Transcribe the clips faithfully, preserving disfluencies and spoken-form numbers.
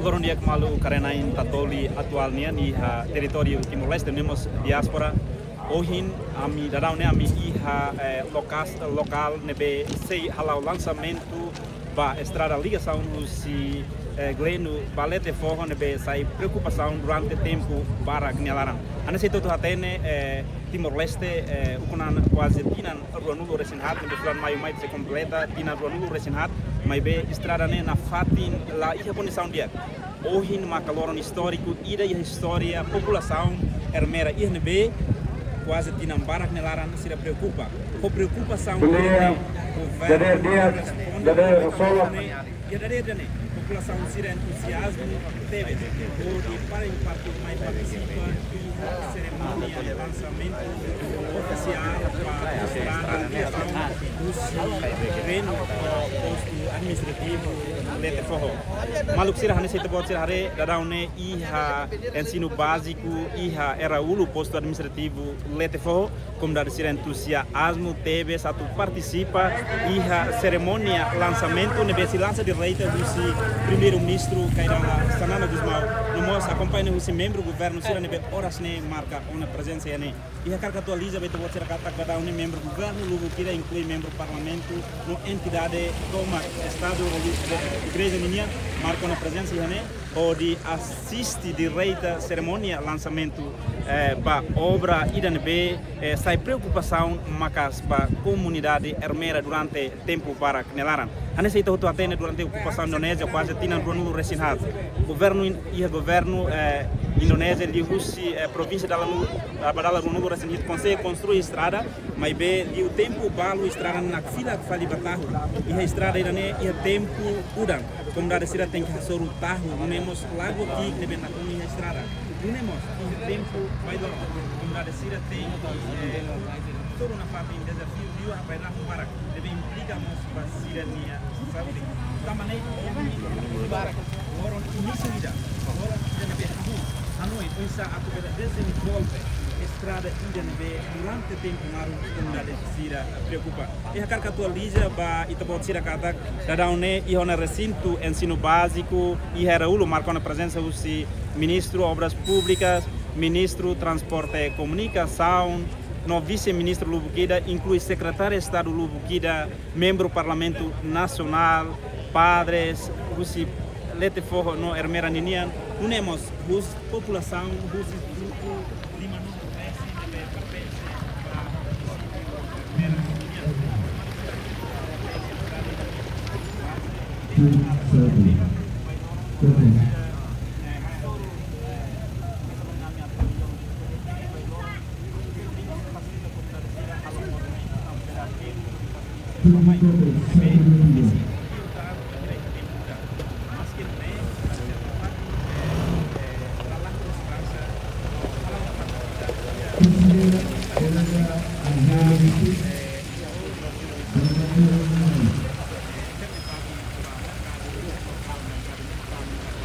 Loron di'ak maluk karena in tatoli atuál nian iha territóriu Timor-Leste, nune'e mós diáspora. Ohin ami daudaun ne'e ami iha, eh, lokas-, lokál ne'ebé sei hala'o lansamentu ba estrada ligasaun husi, eh, Gleno ba Letefoho ne'ebé sai preokupasaun durante tempu barak nia laran. Hanesan ita hotu hatene, eh, Timor-Leste, eh, ukun-an kuaze tinan ruanulu resin haat, ne'ebé fulan maiu mai sei kompleta tinan ruanulu resin haat, maibé estrada ne'e nafatin la iha kondisaun di'ak. Ohin maka loron istóriku ida iha istória populasaun Ermera iha ne'ebé kuaze tinan barak nia laran sira preokupa. Ho preokupasaun Bom dia. Governu Jader dia, responde Jader ba Rosola. Iha dadeer ida-ne'e, populasaun sira entuziazmu tebes hodi para em parte mai partisipa iha serimónia lansamentu ofisiál ba estrada ligasaun husi Gleno ba postu administrativu Letefoho. Maluk sira, hanesan ita-boot sira haree, daudaun ne'e iha ensinu báziku iha Eraúlu, postu administrativu Letefoho, komunidade sira entuziazmu tebes atu partisipa iha serimónia lansamentu ne'ebé sei lansa direta husi Primeiru-Ministru Kay Rala Xanana Gusmão, no mós akompaña husi membru governu sira ne'ebé oras ne'e marka ona prezensa iha ne'e. I hakarak atualiza ba ita-boot sira katak daudaun ne'e membru governu lubuk ida, inklui membru parlamentu no entidade tomak Estadu, Igreja ninian, marka ona prezensa iha ne'e hodi asiste direta serimónia lansamentu, eh, ba obra ida ne'ebé, eh, sai preokupasaun maka'as ba komunidade Ermera durante tempu barak nia laran. Hanesan ita hotu hatene, durante okupasaun Indonézia kuaze tinan ruanulu resin haat, governu in-, iha governu, eh, Indonézia liuhusi, eh, provínsia dala nu-, eh, ba dala ruanulu resin hitu konsege konstrui estrada, maibé liu tempu balu estrada nakfilak fali ba tahu. Iha estrada ida-ne'e iha tempu udan, komunidade sira tenke hasoru tahu, nune'e mós lagotik ne'ebé nakonu iha estrada. Nune'e mós iha tempu bailoro, komunidade sira tenke, eh, hasoru nafatin, dezafiu liu bairru barak, ne'ebé implika mós ba sira-nia saúde. Tanba ne'e, ohin loron inísiu ida, loron ida ne'ebé hahú hanoin oinsá atu bele dezenvolve estrada ida ne'ebé durante tempu naruk komunidade sira preokupa. I hakarak atualiza ba ita-boot sira katak daudaun ne'e iha ona resintu ensinu báziku iha Eraúlu, marka ona prezensa husi Ministru Obras Públikas, Ministru Transporte e Komunikasaun, no Vise-Ministru lubuk ida, inklui Sekretáriu Estadu lubuk ida, membru Parlamentu Nasionál, padres, husi Letefoho no Ermera ninian, nune'e mós husi populasaun husi grupu lima nulu resin ne'ebé pertense ba Ermera ninian.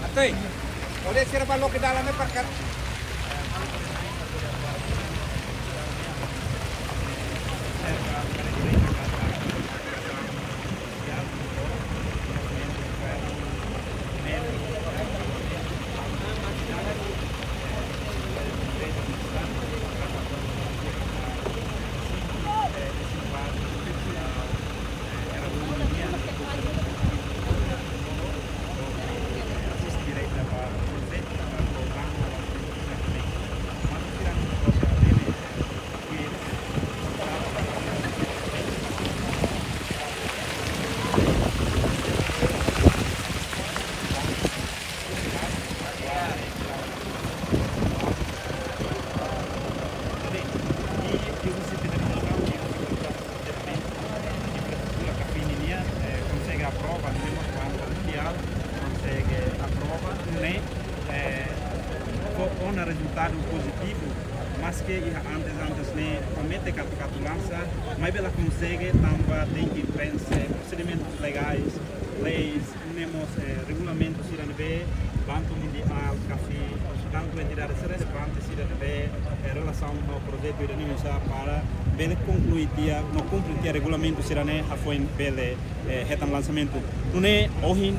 Atoi, oleh sira ba loke dalan ne'e parkar. Infraestrutura CAFINI nian, eh, konsege aprova, nune'e mós Banku Mundiál konsege aprova, nune'e, eh, fó ona rezultadu pozitivu, maske iha antes, antes ne'e promete katak atu lansa, maibé la konsege tanba tenke prenxe prosedimentus legais, leis, nune'e mós, eh, regulamentu sira ne'ebé Banku Mundiál, CAFI, tantu entidade sira relevante sira ne'ebé, eh, relasaun ho projetu ida-ne'e oinsá para bele konklui tiha no kumpre tiha regulamentu sira-ne'e hafoin bele, eh, hetan lansamentu. Nune'e ohin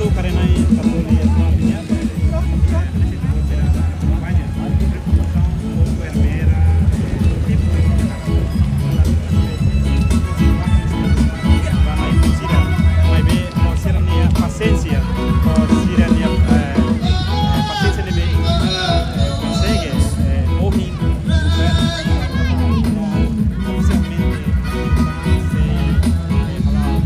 Malu, karena ini satu di Islam ini, ya. Maibé, ho sira-nia pasiénsia, ho sira-nia, eh, pasiénsia ne'ebé, eh, konsege, eh, ohin, eh, no, ofisialmente, sei, eh, hala'o,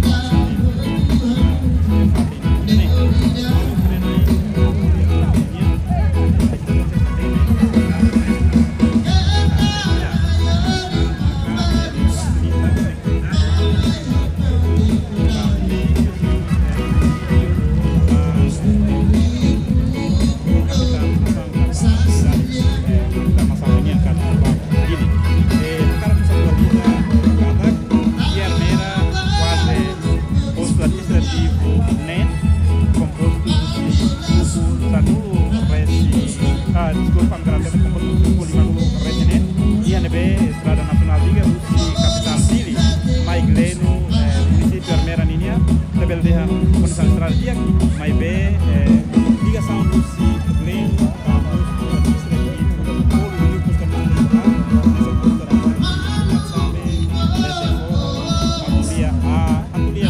Postu administrativu neen, kompostu husi suku sanulu-resin, ah, deskulpa, ami hateten kompostu husi suku limanulu-resin-neen, iha ne'ebé estrada nasionál liga husi kapitál Dili mai Gleno, eh, munisípiu Ermera ninian, labele dehan kondisaun estrada di'ak, maibé, eh, ligasaun husi Gleno ba postu administrativu, polu liu postu administrativu, postu administrativu, sampai, eh, ah, serimónia,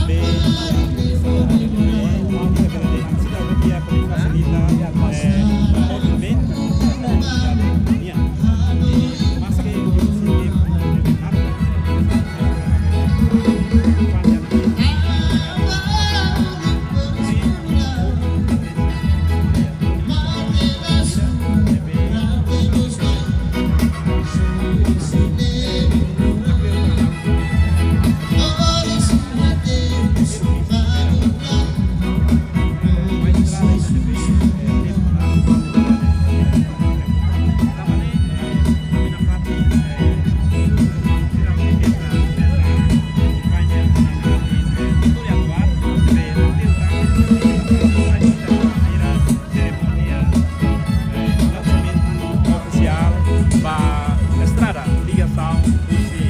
eh, lançamentu ofisiál ba estrada ligasaun husi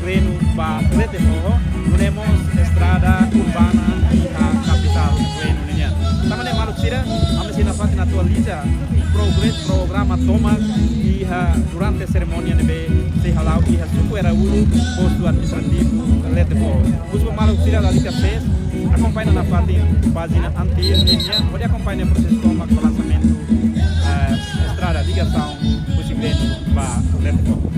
Gleno ba Rede Foho, nune'e mós estrada urbana iha kapitál Gleno ninian. Tanba ne'e maluk sira, ami sei nafatin atualiza progresu programa tomak iha durante serimónia ne'ebé sei hala'o iha suku Eraúlu, postu administrativu Rede Foho. Husu ba maluk sira lalika ses, akompaña nafatin pájina ANTIL nian, hodi akompaña prosesu tomak ba lansamentu, eh, estrada ligasaun husi Gleno ba Rede Foho.